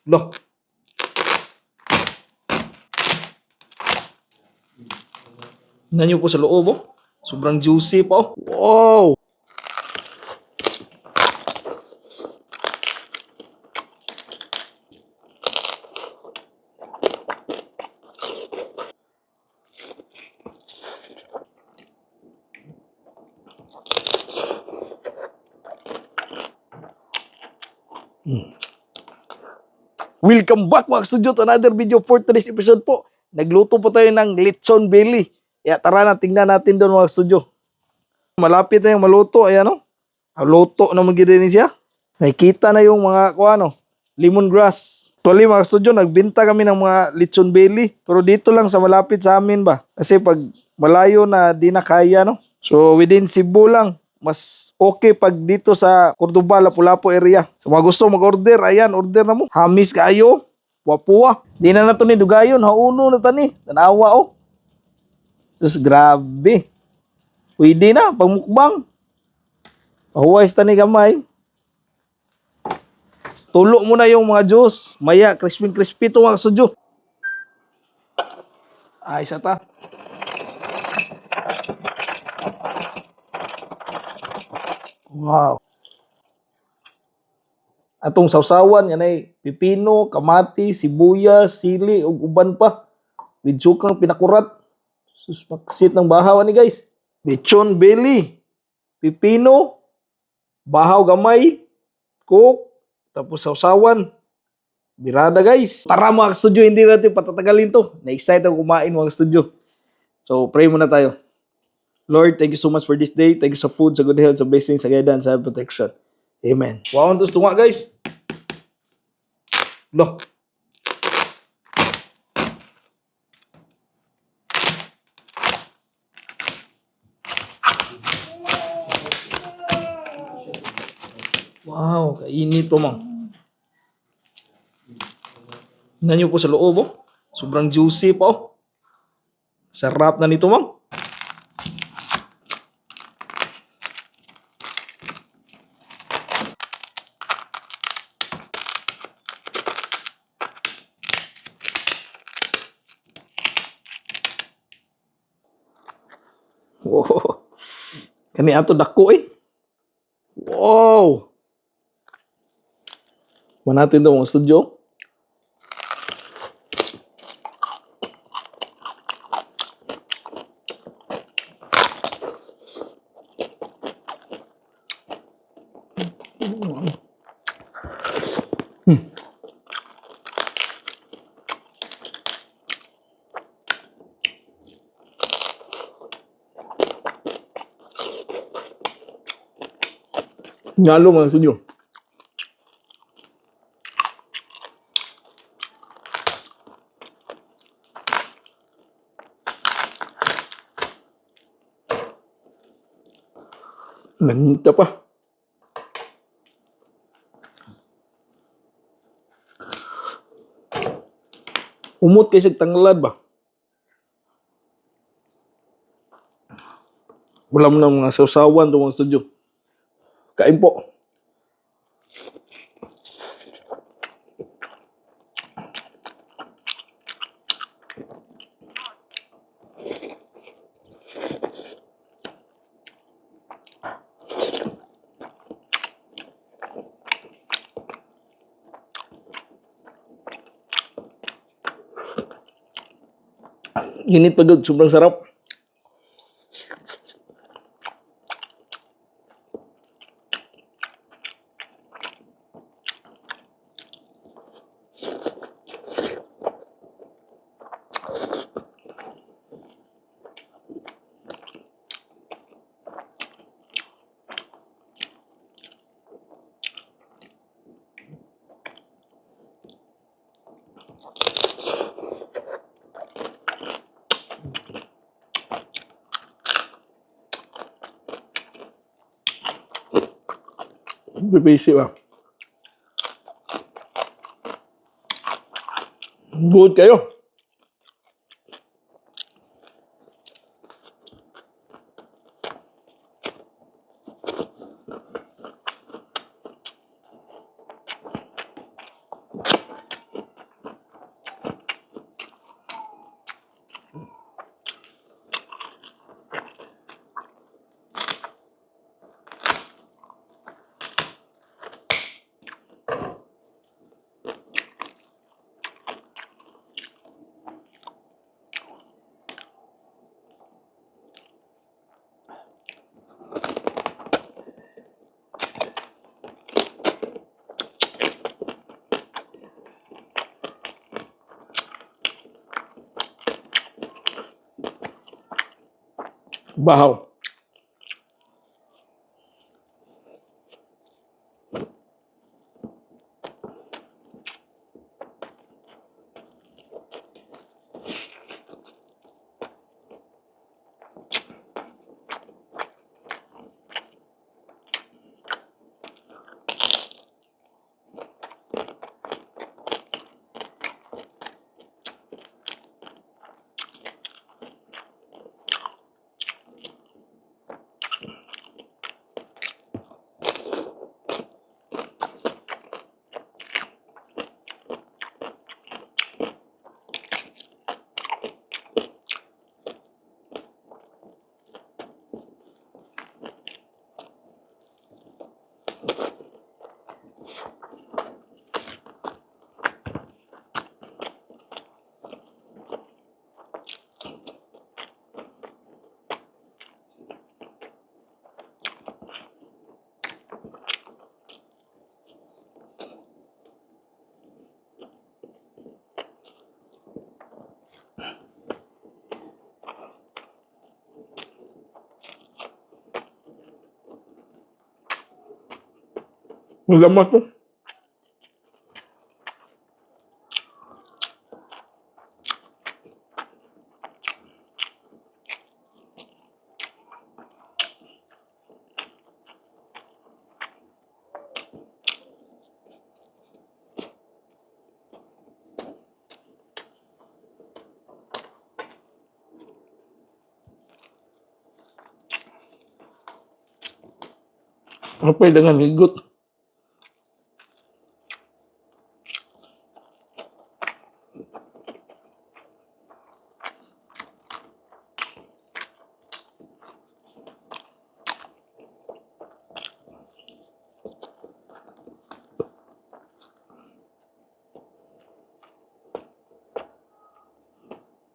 Loh. Tingnan nyo po sa loob, oh. Sobrang juicy pa, oh. Wow! Welcome back, mga studio, to another video for today's episode po. Nagluto po tayo ng lechon belly. Kaya tara na, tingnan natin doon, mga studio. Malapit na yung maluto, ayan o. Oh. Luto na magiging siya. Nakikita na yung mga kuano, lemongrass. Actually, mga studio, nagbenta kami ng mga lechon belly. Pero dito lang sa malapit sa amin ba. Kasi pag malayo na, di na kaya, no? So within Cebu lang, mas okay pag dito sa Cordoba, Lapu-Lapu area. So mga gusto mag-order, ayan, order na mo. Hamis kaayo, puwa-puwa. Di na nato ni dugayon, hauno na tani. Tanawa oh. Diyos, grabe. Pwede na, pagmukbang. Pahuway sa tani gamay. Tulo mo na yung mga juice. Maya, crispy crispy to, mga sudyo. Ay, isa ta. Wow. Atong sausawan yan ay pipino, kamati, sibuyas, sili, ug uban pa. With sukang pinakurat. Sus, paksit ng bahaw ani, guys. Lechon belly, pipino, bahaw gamay, coke, tapos sausawan. Birada, guys. Tara, mga studio, hindi natin patatagalin to. Na-excite ako kumain, mga studio. So pray muna tayo. Lord, thank you so much for this day. Thank you sa food, sa good health, sa blessings, sa guidance, sa protection. Amen. Wow, ang gusto nga, guys. Look. Wow, kainit po, mang. Tingnan niyo po sa loob, oh. Sobrang juicy pa, oh. Sarap na nito, mang. Wow. Kani ato dako eh. Wow. Kuha natin to, mga studio. Ngalo, mga studio. Nangita pa. Umot kay sig tanglad ba? Wala mo na mga sausawan to, mga studio. Kain po. Init pa doon. Sobrang sarap. Bibisi ba? Good kayo. Bahaw. Lamas to. Apay dengan higot.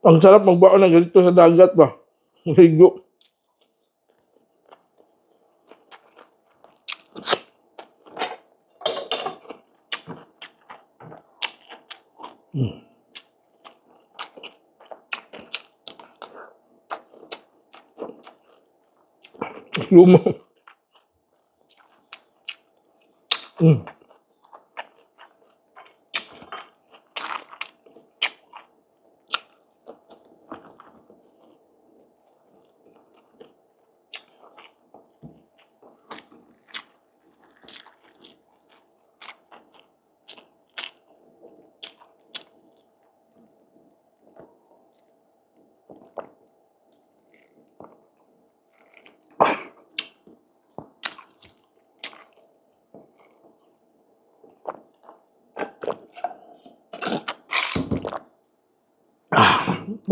Ang sarap magbaon ng ganito sa dagat ba? Higo. Lumo.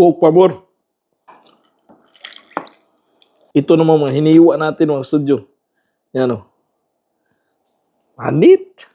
Coke pabor. Ito naman mga hiniwa natin, mga studio. Yan o. Manit.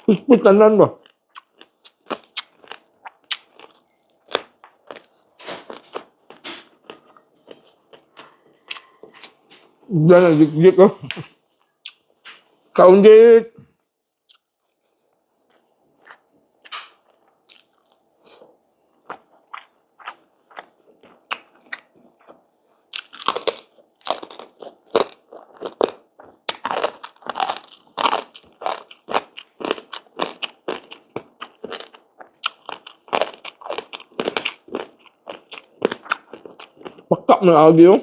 Crispy tanan ba? Diyan ang dikdik oh. Kaundik. Paka man agi oh.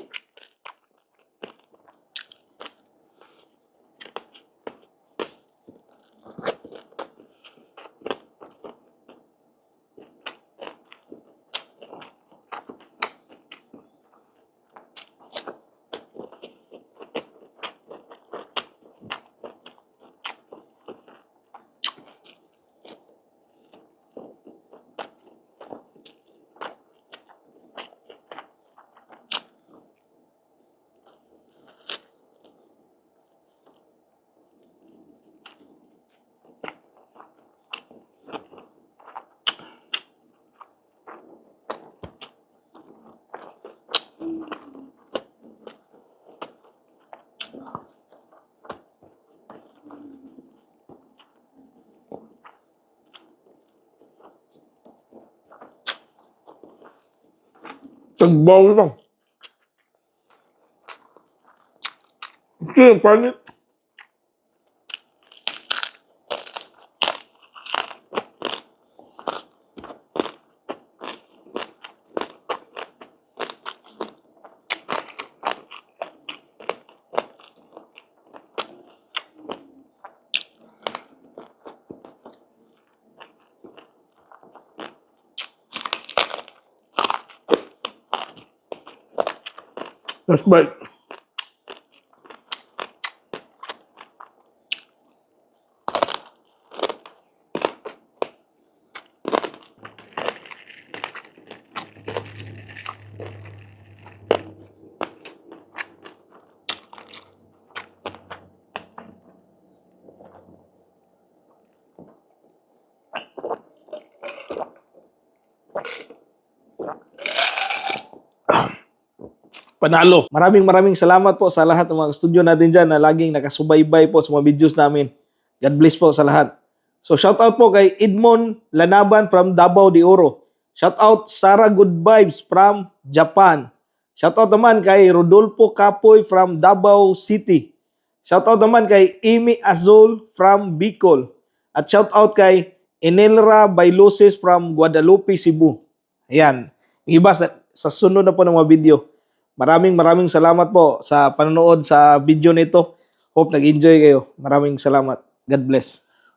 Tagbaw lang. Sige, panit. Last bite. Panalo. Maraming maraming salamat po sa lahat ng mga studio natin dyan na laging nakasubaybay po sa mga videos namin. God bless po sa lahat. So shout out po kay Edmond Lanaban from Davao de Oro. Shout out Sarah Good Vibes from Japan. Shout out naman kay Rodolfo Capoy from Davao City. Shout out naman kay Amy Azul from Bicol. At shout out kay Enelra Bailuses from Guadalupe, Cebu. Ayan. Yung iba sa sunod na po ng mga video. Maraming maraming salamat po sa panonood sa video nito. Hope nag-enjoy kayo. Maraming salamat. God bless.